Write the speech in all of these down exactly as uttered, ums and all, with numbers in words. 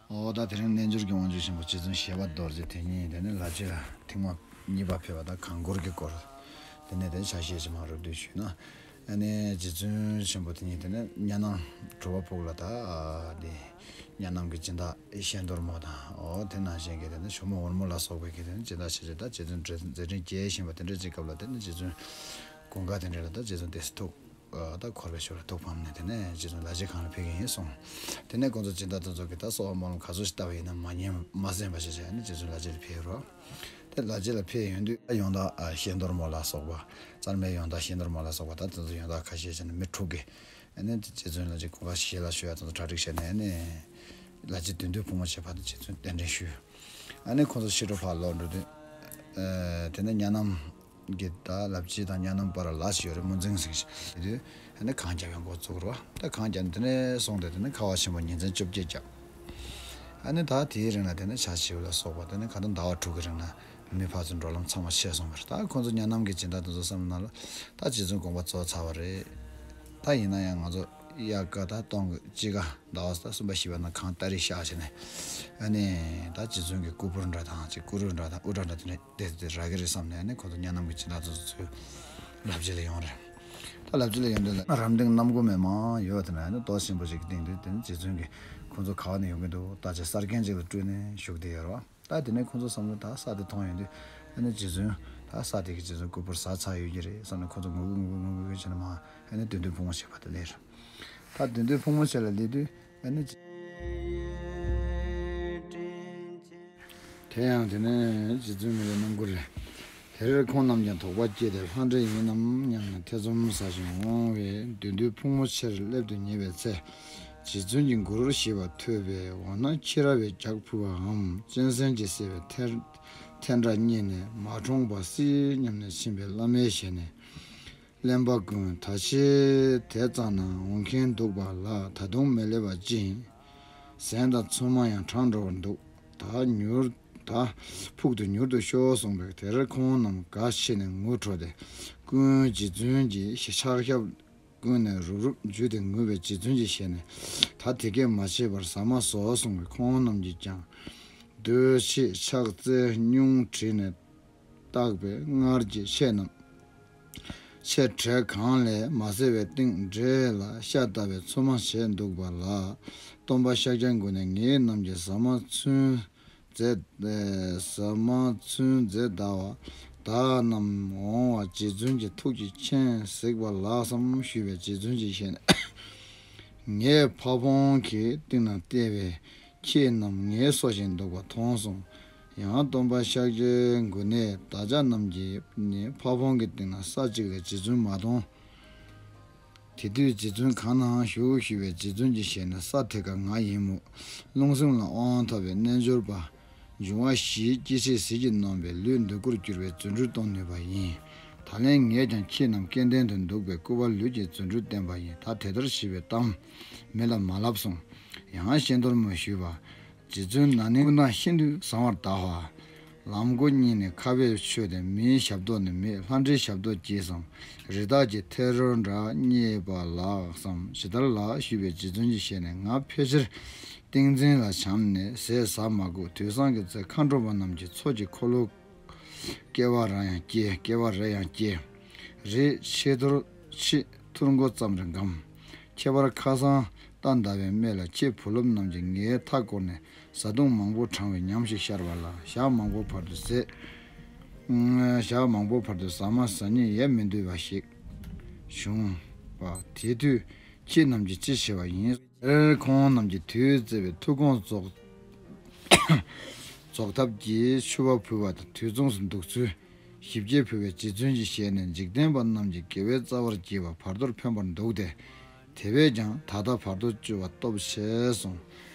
འོ་ད་དེ་རིང་རྣལ་འབྱོར་གྱི་དབང་ཕྱུག་ཆེན་པོ་རྗེ་བཙུན་ཞལ་དཔལ་རྡོ་རྗེ་དེ་ཉིད་དེ་ནི་ལ་རྗེ་ཐེངས་མ་གཉིས་པ་ཕེབས་པ་དང་གང་འཁོར་གྱི་སྐོར། དེ་ནས་དེ་ཆ་ཤས་ཅིག་མ་རུ་བསྡུས་ཞུས་ན། ཨ་ནི་རྗེ་བཙུན་ཆེན་པོ་དེ་ཉིད་དེ་ནི་གཉའ་ནང་གྲུ་པ་ཕུག་ལ་ད་དེ་གཉའ་ནང་གི་སྦྱིན་བདག་ཤེས་རྡོར་མོ་དང་། འོ་དེ་ནང་བཞིན་གྱི་དེ་ནི་ཇོ་མོ་འོལ་མོ་ལ་སོགས་པའི་གི་དེ་ནི་སྦྱིན་བདག་ཆེ་ཆེ་དང་རྗེ་བཙུན་མཛད་འཕྲིན་རྒྱས་བཞིན་པ་དེ་འདྲ་ཅིག་སྐབས་ལ་དེ་ནི་རྗེ་བཙུན་དགུན་ཁ་དེ་འདྲ་ལ་ད་རྗེ་བཙུན་དེ་སི་ཐུག་ད་འཁོར་བའི་ཞབས་ལ་ཐུགས་ཕམ་ནས་དེ་ནས་རྗེ་བཙུན་ལ་རྗེ་གང་ལ་ཕེབས་ཀྱི་ཡིན་གསུངས། དེ་ནས་ཁོང་ཚོ་སྦྱིན་བདག་དེ་ཚོ་གིས་ད་གསོལ་བ་སྨོན་ལམ་ག་ཚོད་ཞིག་བཏབ་པ་ཡིན་ན་མ་ཉན་མ་གསན་པ་ཞིག་བྱས་ནས་རྗེ་བཙུན་ལ་རྗེ་ལ་ཕེབས་རོགས། དེ་ལ་རྗེ་ལ་ཕེབས་ཡོང་དུས་ཡོན་བདག་ཤེས་རྡོར་མོ་ལ་སོགས་པ། རྩར་མའི་ཡོན་བདག་ཤེས་རྡོར་མོ་ལ་སོགས་པ་ད་དེ་ཚོ་ཡོན་བདག་ཁ་ཤས་བྱས་ནས་མི་དྲུག་གིས་ཨ་ནི་རྗེ་བཙུན་ལ་རྗེ་གོ་ཁ་ཞེ་ལ་ཞུ་ཡ་དེ་ཚོ་གྲ་སྒྲིག་བྱས་ནས་ཨ་ནི་ལ་རྗེ་བདུད་འདུལ་ཕུག་མོ་ཆེ་བར་དུ་རྗེ་བཙུན་གདན་འདྲེན་ཞུས། ཨ་ནི་ཁོང་ཚོ་ཕྱི་དྲོ་ཕར་ལོག་འགྲོ་དུས། ཨ་དེ་ནས་གཉའ་ནང་གི་ད་ལ་རྗེ་དང་གཉའ་ནང་བར་ལ་ཞིག་ཡོད་རེད། དམུ་འཛིང་ཟེར་གྱི་ཞིག་དེ་དུས་ཨ་ནི་གངས་རྒྱབ་ཡོང་འགོ་བཙུགས་རོགས། ད་གངས་རྒྱབ་ནས་དེ་ནས་སོང་སྟེ་དེ་ནས་ཁ་བ་ཆེན་པོ་ཉིན་མཚན་བཅོ་བརྒྱད་བརྒྱབ། ཨ་ནི་ད་དེའི་རིང་ལ་དེ་ནས་ཆ་བྱིའུ་ལ་སོགས་པ་དེ་ནས་གང་ལྟར་ཟླ་བ་དྲུག་གི་རིང་ལ་མི་ཕར་ཚུར་འགྲོ་ལམ་ཚང་མ་ཆད་སོང་བ་རེད། ད་ཁོང་ཚོ་གཉའ་ནང་གི་སྦྱིན་བདག་དེ་ཚོ་བསམ་བློ་ནང་ལ་ད་རྗེ་བཙུན་དགོངས་པ་རྫོགས་ཚར་བ་རེད། ད་ཡིན་ན་ཡང་ང་ཚོ་དབྱར་ཁ་ད་སྟོན་གྱི་དཔྱིད་ཀ་ཟླ་བ་ད་གསུམ་པ་བཞི་པ་ན་གངས་སྟ་རེ་ཤར་བྱས་ནས་ཨ་ནི་ད་རྗེ་བཙུན་གྱི་སྐུ་ཕུར་འདྲ་དང་ཅིག་སྐུ་རུས་འདྲ་དང་དབུ་སྐྲ་འདྲ་དེ་འདྲ་དེ་དེ་རག་གི་རེད་བསམ་ནས་ཨ་ནི་ཁོང་ཚོ་གཉའ་ནང་གི་སྦྱིན་བདག་དེ་ཚོ་ཚུར་ལ་རྗེ་ལ་ཡོང་རེད། ད་ལ་རྗེ་ལ་ཡོང་དུས་ལ་རམ་སྟེང་གནམ་སྒོ་མེད་མང་ཡོད་དེ་ན་ཨ་ནི་རྡོ་ཆེན་པོ་ཞིག་གི་སྟེང་དུ་དེ་ནི་རྗེ་བཙུན་གྱིས་ཁོང་ཚོ་ག་བ་ནས་ཡོང་གི་འདུག་ལྟ་ཅེས་གསར་མཁན་ཅིག་ལ་སྤྲུལ་ནས་བཞུགས་བསྡད་ཡོད་རེད་བ། ད་དེ་ནས་ཁོང་ཚོ་བསམ་བློ་ད་ས་དེ་མཐོང་ཡོང་དུས་ཨ་ནི་རྗེ་བཙུན་ད་ས་དེ་གི་རྗེ་བཙུན་སྐུ་ཕུར་ཟགས་ཚར་ཡོད་ཀྱི་རེད་བསམ་ནས་ཁོང་ཚོ་ངུ་གུ་ངུ་གུ་ངུ་གུ་བྱས་ནས་མར་ཨ་ནི་བདུད་འདུལ་ཕུག་མོ་ཆེ་བར་དུ་སླེབས། ད་བདུད་འདུལ་ཕུག་མོ་ཆེ་ལ་སླེབས་དུས་ཨ་ནི་རྗེ། དེ་ཡང་དེ་ནས་རྗེ་བཙུན་མི་ལ་སྣུམ་འཁོར་རེད། དེར་ཁོང་རྣམས་ཀྱང་དོགས་པ་སྐྱེས་ཏེ་ལྷ་འདྲེ་ཡིན་ནམ་སྙམ་ནས་ཐེ་ཚོམ་ཟ་ཞིང་འོང་བས་བདུད་འདུལ་ཕུག་མོ་ཆེར་སླེབས་དུ་ཉེ་བའི་ཚེ། རྗེ་བཙུན་གྱི་མགུར་ཞེས་པ་ཐོས་པས་འོ་ན་ཁྱེད་ར་བས་ལྗགས་ཕུལ་བའམ་གཅན་གཟན་གྱིས་བསད་པའི་ཐལ་ཐལ་འདྲ་རྙེད་ནས་མ་འཁྲུངས་པ་སྲིད་སྙམ་ནས་ཕྱིན་པས་བླ་མའི་ཞལ་ནས། གླེན་པ་ཀུན་ད་ཕྱིར་དེ་ཙམ་ན་འོང་མཁན་འདུག་པ་ལ་ད་དུང་མི་སླེབས་པ་ཅི་ཡིན། ཟན་དང་ཚོད་མ་ཡང་གྲང་འགྲོ་བར་འདུག་ད་མྱུར་ད་ཕུག་ཏུ་མྱུར་དུ་ཤོག་གསུངས་པས་དེར་ཁོང་རྣམས་དགའ་ཆེ་ནས་ངུ་འཕྲོག་སྟེ་ཀུན་རྗེ་བཙུན་གྱི་ཕྱག་ཞབས་ཀུན་ནས་རུབ་རུབ་འཇུས་ཏེ་ངུས་པས་རྗེ་བཙུན་གྱི་ཞལ་ནས་ད་དེ་སྐད་མ་བྱེད་པར་ཟ་མ་ཟོ་གསུངས་པས་ཁོང་རྣམས་ཀྱིས་ཀྱང་སྡོད་ཕྱིར་ཕྱག་རྩལ་སྙུང་བྲིས་ནས། བརྟགས་པས་སྔར་གྱི་ཆས་རྣམས། ཆས་བྲེ་གང་ལས་མ་བསལ་བའི་སྟེང་འབྲས་ལ་ཤ་བཏབ་པའི་ཚོད་མ་བྱས་འདུག་པ་ལ། སྟོན་པ་ཤཱཀྱའི་མགུར་ནས་ངེད་རྣམས་ཀྱིས་ཟ་མ་ཚུན་མཛད་ཟ་མ་ཚུན་མཛད་ད་བ། བདག་རྣམས་འོང་བ་རྗེ་བཙུན་གྱི་ཐུགས་ཀྱི་མཁྱེན་གཟིགས་པ་ལགས་སམ་ཞུས་པས་རྗེ་བཙུན་གྱི་ཞལ་ནས། ངས་ཕ་བོང་གི་སྟེང་ན་བལྟས་པས། ཁྱེད་རྣམས་ངལ་གསོ་བཞིན་འདུག་པ་མཐོང་སོང་། ཡང་སྟོན་པ་ཤཱཀྱའི་མགུར་ནས་བདག་ཅག་རྣམས་ཀྱིས་ནི་ཕ་བོང་གི་སྟེང་ན་ས་གཅིག་ལས་རྗེ་བཙུན་མ་མཐོང་། དེ་དུས་རྗེ་བཙུན་གང་ན་བཞུགས་ཞུས་པས་རྗེ་བཙུན་གྱི་ཞལ་ནས་ས་དེ་ཀ་ང་ཡིན་མོད། རླུང་སེམས་ལ་དབང་ཐོབ་པའི་རྣལ་འབྱོར་པ། འབྱུང་བ་བཞིའི་སྐྱེ་མཆེད་ཟིལ་གྱིས་གནོན་པའི་ལུས་འདོད་དགུར་གྱུར་པའི་རྫུ་འཕྲུལ་གཏོང་ནུས་པ་ཡིན། ད་ལན་ངས་ཀྱང་ཁྱེད་རྣམས་སྐལ་ལྡན་དུ་འདུག་པའི་སྐུ་པར་ལུས་ཀྱི་རྫུ་འཕྲུལ་བསྟན་པ་ཡིན། ད་དེ་ལྟར་ཞུས་པའི་གཏམ་མི་ལ་མ་ལབ་གསུངས། ཡང་ཤེས་རྡོར་མོས་ཞུས་པ། རྗེ་བཙུན་ན་ནིང་ཀུན་ཏང་ཤིན་ཏུ་བཟང་བར་གདའ་བ། ལམ་སྒོ་གཉིས་ནས་ཁ་བས་ཆོད་དེ་མིའི་ཞབས་ཏོག་ནི་མེད། ལྷ་འདྲེའི་ཞབས་ཏོག་ཅིས་སམ། རི་དྭགས་ཀྱི་ཐལ་རོལ་འདྲ་རྙེད་པ་ལགས་སམ། ཇི་ལྟར་ལགས་ཞུས་པས་རྗེ་བཙུན་གྱི་ཞལ་ནས་ང་ཕལ་ཆེར་ཏིང་འཛིན་ལ་བྱམས་ནས་ཟས་ཟ་མ་དགོས། དུས་སང་གི་ཚེ་མཁའ་འགྲོ་མ་རྣམས་ཀྱི་ཚོགས་ཀྱི་འཁོར་ལོ། སྐྱེ་བ་རེ་ཡང་སྐྱེ། སྐྱེ་བ་རེ་ཡང་སྐྱེ། རེད་ཆེས་མཐོར་ཆེས་མཐོར་མགོ་ཙམ་རེ་འགམ། ཁྱད་པར་ཁ་སང་རྟ་འདར་བའི་སྨད་ལ་ཁྱེད་བུ་སློབ་རྣམས་ཀྱིས་ངའི་མཐའ་བསྐོར་ནས་བཟའ་བཏུང་མང་པོ་དྲངས་པའི་ཉམས་ཤིག་ཤར་བ་ལ་ཞག་མང་པོ་བར་དུ་ཟས། ཞག་མང་པོ་བར་དུ་ཟ་མ་ཟ་སྙིང་ཡེ་མི་འདོད་པ་ཞིག་བྱུང་བ། དེ་དུས་ཁྱེད་རྣམས་ཀྱིས་ཅི་བྱས་པ་ཡིན། དེར་ཁོང་རྣམས་ཀྱིས་དུས་བཙལ་བའི་ཐུགས་དགོངས་རྫོགས། རྫོགས་ཐབས་ཀྱིས་མཆོད་པ་ཕུལ་བ་དང་དུས་མཚུངས་སུ་འདུག་ཚུལ། ཞིབ་རྒྱས་ཕུལ་བའི་རྗེ་བཙུན་གྱི་ཞལ་ནས་འཇིག་རྟེན་པ་རྣམས་ཀྱི་དགེ་བའི་རྩ་བར་གྱུར་པ་བར་དོར་ཕན་པར་འདུག་སྟེ། དེ་བས་ཀྱང་ད་ལྟ་བར་དོ་བཅུ་བ་སྟོབས་ཆེ་གསུངས།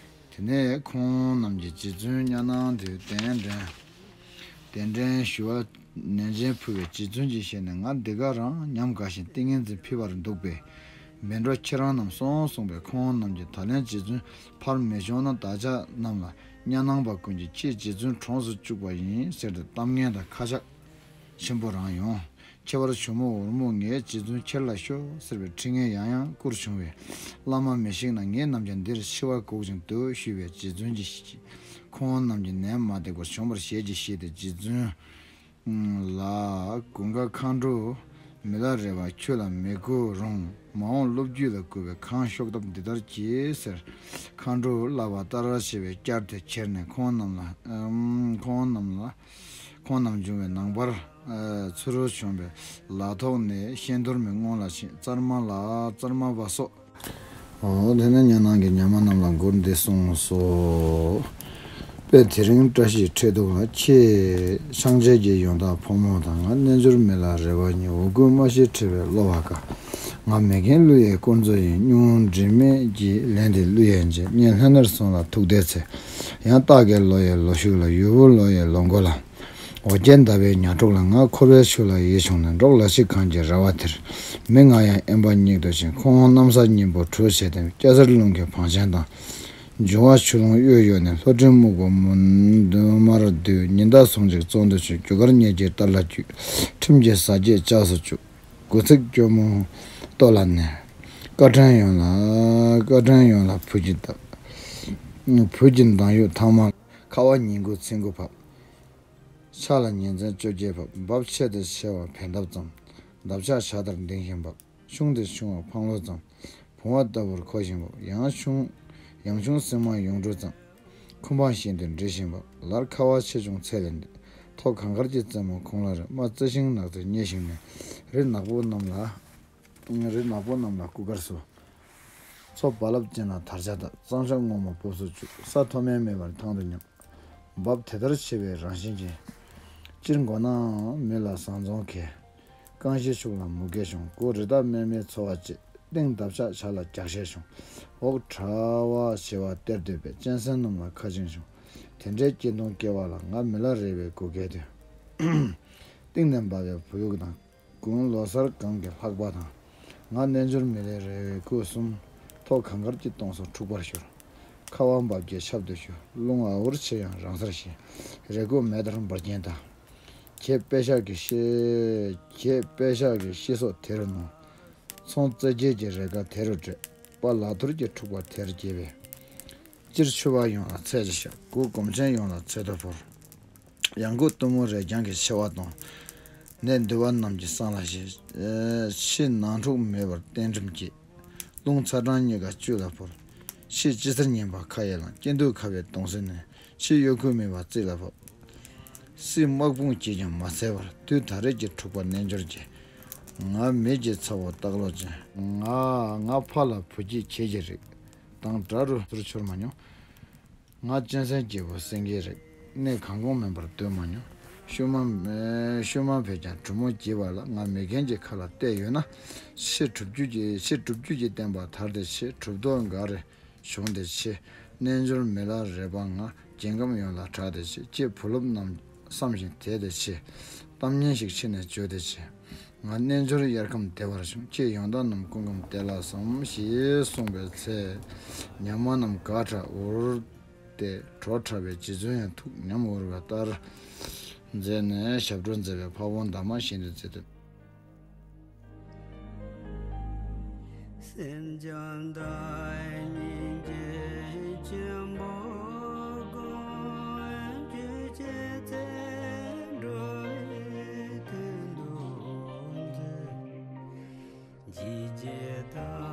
དེ་ནས་ཁོང་རྣམས་ཀྱིས་རྗེ་བཙུན་གཉའ་ནང་དུ་གདན་འདྲེན། གདན་འདྲེན་ཞུ་བ་ནན་ཅན་ཕུལ་བས་རྗེ་བཙུན་གྱི་ཞལ་ནས་ང་འདི་ག་རང་ཉམས་དགའ་ཞིང་ཏིང་ངེ་འཛིན་འཕེལ་བར་འདུག་པས། མི་འགྲོ་ཁྱེད་རང་རྣམས་སོང་གསུངས་པས་ཁོང་རྣམས་ཀྱིས་ད་ལན་རྗེ་བཙུན་ཕར་མི་འབྱོན་ན་བདག་ཅག་རྣམས་ལ་གཉའ་ནང་པ་ཀུན་གྱིས་ཁྱེད་རྗེ་བཙུན་གྲོངས་སུ་བཅུག་པ་ཡིན་ཟེར་ཏེ་གཏམ་ངན་དང་ཁ་ཆག་ཆེན་པོ་རང་ཡོང་ ཁྱད་པར་ཇོ་མོ་འོལ་མོ་ངའི་རྗེ་བཙུན་ཁྱེད་ལ་ཤོག་ཟེར་བའི་འཕྲིན་ངན་ཡང་ཡང་བསྐུར་བྱུང་བས། བླ་མ་མི་ཤིགས་ན་ངེད་རྣམས་ཀྱང་འདིར་འཆི་བ་འགུག་ཅིང་སྡོད་ཞུས་པས། རྗེ་བཙུན་གྱིས་ཁོང་རྣམས་ཀྱི་ནད་མ་འདེགས་པར་བྱུང་བར་ཞལ་གྱིས་བཞེས་ཏེ། རྗེ་བཙུན་ལ། ཀུན་དགའ་མཁའ་འགྲོ་མི་ལ་རས་པ་ཁྱོད་ལ་མི་མགུ་རུང་། མ་འོངས་སློབ་རྒྱུད་ལ་བསྐུལ་བའི་གང་ཤོག་ཐབས་འདི་ལྟར་གྱིས་ཟེར། མཁའ་འགྲོ་བསླབ་པ་ལྟར་བྱས་པས། བསྐྱར་དུ་ཁྱེར་ནས་ཁོང་རྣམས་ལ། ཨམ། ཁོང་རྣམས་ལ། ཁོང་རྣམས་འབྱུང་བའི་ནང་པར། ཨ། ཚུ་རོལ་བྱོན་པས། ལག་ཐོགས་ནས་ཤེས་རྡོར་མའི་སྔོན་ལ་ཕྱིན། ཙར་མ་ལ་ཙར་མ་པ་སོགས། འོ། དེ་ནས་ཉན་རང་གི་ཉན་མ་རྣམས་ལ་མགུར་འདི་གསུངས་སོ། དཔེ་དེ་རིང་བཀྲ་ཤིས་འཁྲིལ་འདུག་ལ། ཁྱེད་ཕྱག་མཇལ་གྱི་ཡོན་བདག་ཕོ་མོ་དང་། ང་རྣལ་འབྱོར་མི་ལ་རས་པ་ཉིད། འོ་སྐོལ་སྨྲ་ཤེས་འཁྲིལ་བའི་བློ་བ་དགའ། ང་མི་རྒན་ཀླུ་ཡི་དཀོར་མཛོད་ཡིན། སྙུང་དྲི་མེད་ཀྱི་ལན་འདི་ཀླུ་ཡིས་འཇལ། སྙན་ལྷན་ནེར་སོང་ལ་ཐུག་བསྡད་ཚེ། ཡང་སྟག་གི་ལོ་ཡི་ལོ་ཕྱུགས་ལ། ཡུ་བུ་ལོ་ཡི་ལོ་མགོ་ལ། འོ་བརྒྱལ་འདའ་བའི་ཉ་གྲོགས་ལ། ང་འཁོར་བའི་ཆུ་ལ་ཡིད་ཕྱུང་ནས། འབྲོག་ལ་ཤི་གངས་ཀྱི་ར་བ་དེར། མི་ང་ཡང་དབེན་པ་སྙེག་ཏུ་ཕྱིན། ཁོང་གནམ་ས་སྙིང་པོ་གྲུ་བྱས་ཏེ། སྐྱ་སེར་རླུང་གི་བང་ཆེན་དང་། འབྱུང་བ་ཆུ་ཀླུང་གཡོ་གཡོ་ནས། ལྷོ་སྤྲིན་སྨུག་པོ་མུན་དུ་དམར་དུས། ཉི་ཟླ་ཟུང་གཅིག་བཙོན་དུ་ཆུད། རྒྱུ་སྐར་ཉིས་བརྒྱའི་ལྟར་ལ་བརྒྱུད། ཁྲིམས་ཀྱི་ཟ་རྒྱས་ལྕགས་སུ་བཅུག། དགུ་ཚིགས་སྐྱོར་མོ་ལྟོ་ལ་ནས། བཀའ་དྲིན་ཡོངས་ལ། བཀའ་དྲིན་ཡོངས་ལ་བུ་གཅིག་བཏབ། བུ་གཅིག་མདངས་ཡོད་ཐང་མ། ཁ་བ་ཉིས་འགུལ་ཚིག་འགུལ་བབས། ཕྱག་ལ་ཉིན་མཚན་བཅོ་བརྒྱད་བབས། འབབ་ཆེ་དང་ཆེ་བ་བས་འདབ་ཙམ། འདབ་ཆགས་བྱ་ལྟར་ལྡིང་ཞིང་འབབ། ཆུང་དང་ཆུང་བ་འཕང་ལོ་ཙམ། བུང་བ་ལྟ་བུར་འཁོར་ཞིང་འབབ། ཡང་ཆུང་། ཡང་ཆུང་སྲིན་མ་ཡུངས་འབྲུ་ཙམ། ཁུ་འཕང་བཞིན་དུ་འབྲི་ཞིང་འབབ། ལར་ཁ་བ་ཆེ་ཆུང་ཚད་ལས་འདས། ཐོག་གངས་དཀར་གྱི་རྩེ་མོ་ཁོང་ལ་རེ། རྨ་རྩི་ཤིང་ནགས་ཚལ་མཉེས་ཤིང་མནན། རི་ནག་པོ་རྣམས་ལ། རི་ནག་པོ་རྣམས་ལ་སྐུ་དཀར་སོ། མཚོ་རྦ་རླབས་ཅན་ལ་དར་ཆ་དང་། གཙང་ཆབ་སྔོན་མོ་སྦུབས་སུ་བཅུག། ས་མཐོ་དམན་མེད་པར་ཐང་དུ་མཉམ། འབབ་དེ་ལྟར་ཆེ་བའི་རང་བཞིན་ཅན། སྤྱིར་མགོ་ནག་མི་ལ་བཟང་བཙོང་གལ། རྐང་བཞི་ཕྱུགས་ལ་མུ་གེ་བྱུང་། མགོ་རི་དྭགས་སྨན་མའི་འཚོ་བ་བཅད། སྟེང་འདབ་ཆགས་བྱ་ལ་རྒྱགས་ཤད་བྱུང་། འོག་དྲ་བ་བྱེ་བ་སྟེར་འདོད་པས། གཅན་གཟན་རྣམས་ལ་ཁ་ཆིངས་བྱུང་། དེ་འདྲའི་སྐྱིད་གདུང་སྐྱེ་བ་ལ། ང་མི་ལ་རས་པའི་གུ་གེ་དོན། སྟེང་ནས་འབབ་པའི་བུ་ཡུག་དང་། དགུང་ལོ་སར་གངས་ཀྱི་ལྷགས་པ་དང་། ང་རྣལ་འབྱོར་མི་ལ་རས་པའི་སྐུ་གསུམ། ཐོག་གངས་དཀར་གྱི་སྟོང་སོ་འཁྲུགས་པར་ཤོར། ཁ་བ་འབབ་ཀྱི་ཆབ་ཏུ་ཞུ། རླུང་ཨ་འུར་ཆེ་ཡང་རང་སར་ཞི། རེ་སྒུག་མེ་ལྟར་འབར་གྱེན་དང་། ཁྱེད་དཔེ་ཤག་གི་ཤེས། ཁྱེད་དཔེ་ཤག་གི་ཤེས་སོགས་དེ་རུ་ནོར། ཚོང་རྩེ་རྒྱལ་གྱི་རེ་དགའ་དེ་རུ་འདྲེས། པ་ལག་ཐུར་གྱི་འཁྲུག་པ་དེར་སྐྱེས་པས། སྤྱིར་ཆོས་པ་ཡོངས་ལ་ཚད་ཅིག་བཞག། གུ་གོམས་ཆེན་ཡོངས་ལ་ཚད་དུ་བོར། ཡང་སྒོས་གཏུམ་མོ་རེག་བྱང་གི་ཆེ་བ་གཏོང་། ནད་འདུལ་བ་རྣམས་ཀྱི་སྲང་ལ་བཞེས། ཕྱི་ནང་འཁྲུག་མེད་པར་བསྟན་ཁྲིམས་བསྐྱེད། རླུང་ཚ་གྲང་གཉིས་ཀ་བཅུད་ལ་བོར། ཕྱི་སྤྱི་སེར་ཉེན་པ་ཁ་ཡི་ལང་། སྐྱིད་སྡུག་ཁ་བའི་གདུང་སེལ་ནས། ཕྱི་གཡོ་འགུལ་མེད་པ་རྩིས་ལ་བབས། སྲིད་དམག་དཔུང་གྱིས་ཀྱང་མ་འཚལ་བར། དུས་ད་རེས་ཀྱི་འཁྲུག་པ་རྣལ་འབྱོར་གྱི། ང་མི་གྱི་ཚ་བོ་སྟག་ལོ་ཅན། ང་ང་ཕ་ལ་བུ་སྐྱེས་ཁྱེད་ཀྱི་རིགས། དང་དགྲ་རུ་ཚུར་འཆོར་མ་མྱོང་། ང་གཅན་གཟན་སྐྱེས་བུ་སེང་གེའི་རིགས། གནས་གང་གོང་མིན་པར་སྡོད་མ་མྱོང་། ཤུལ་མ་ཤུལ་མ་བས་ཀྱང་གྲུ་མོ་བགྱིས་པ་ལ། ང་མི་རྒན་གྱི་ཁ་ལ་གཏད་ཡོད་ན། ཕྱི་སྒྲུབ་བརྒྱུད་ཀྱི་ཕྱི་སྒྲུབ་བརྒྱུད་ཀྱི་བསྟན་པ་དར་ཏེ་ཆེ། གྲུབ་ཐོབ་འགའ་རེ་བྱུང་སྟེ་ཆེ། རྣལ་འབྱོར་མི་ལ་རས་པ་ང་། རྒྱལ་ཁམས་ཡོངས་ལ་གྲགས་ཏེ་ཆེ། ཁྱེད་བུ་སློབ་རྣམས་བསམ་ཞིང་དད་དེ་ཆེ། གཏམ་སྙན་ཞིག་ཕྱི་ནས་བརྗོད་དེ་ཆེ། ང་རྣལ་འབྱོར་དབྱར་ཁམས་བདེ་བར་བྱུང་། ཁྱེད་ཡོན་བདག་རྣམས་སྐུ་ཁམས་བདེ་ལ་བཟང་། ཞེས་གསུངས་པའི་ཚེ། ཉ་མ་རྣམས་དགའ་དྲགས་འུར་ཏེ་བྲོ་དྲགས་པས། རྗེ་བཙུན་ཡང་ཐུགས་ཉམས་འུར་བའི་ལྟར་མཛད་ནས་ཞབས་བྲོ་མཛད་པས་འཕགས་པོ་འདབ་མ་བཞིན་དུ་བརྩེགས་ཏེ། སེམས་ཅན་དང་སྙིང་རྗེ་ཆེན་པོ་དགོངས། རྒྱུད་ཀྱི་ཚེ་འགྲོ་བའི་དོན་དུ་མཛད། ཇི་སྐད་དུ།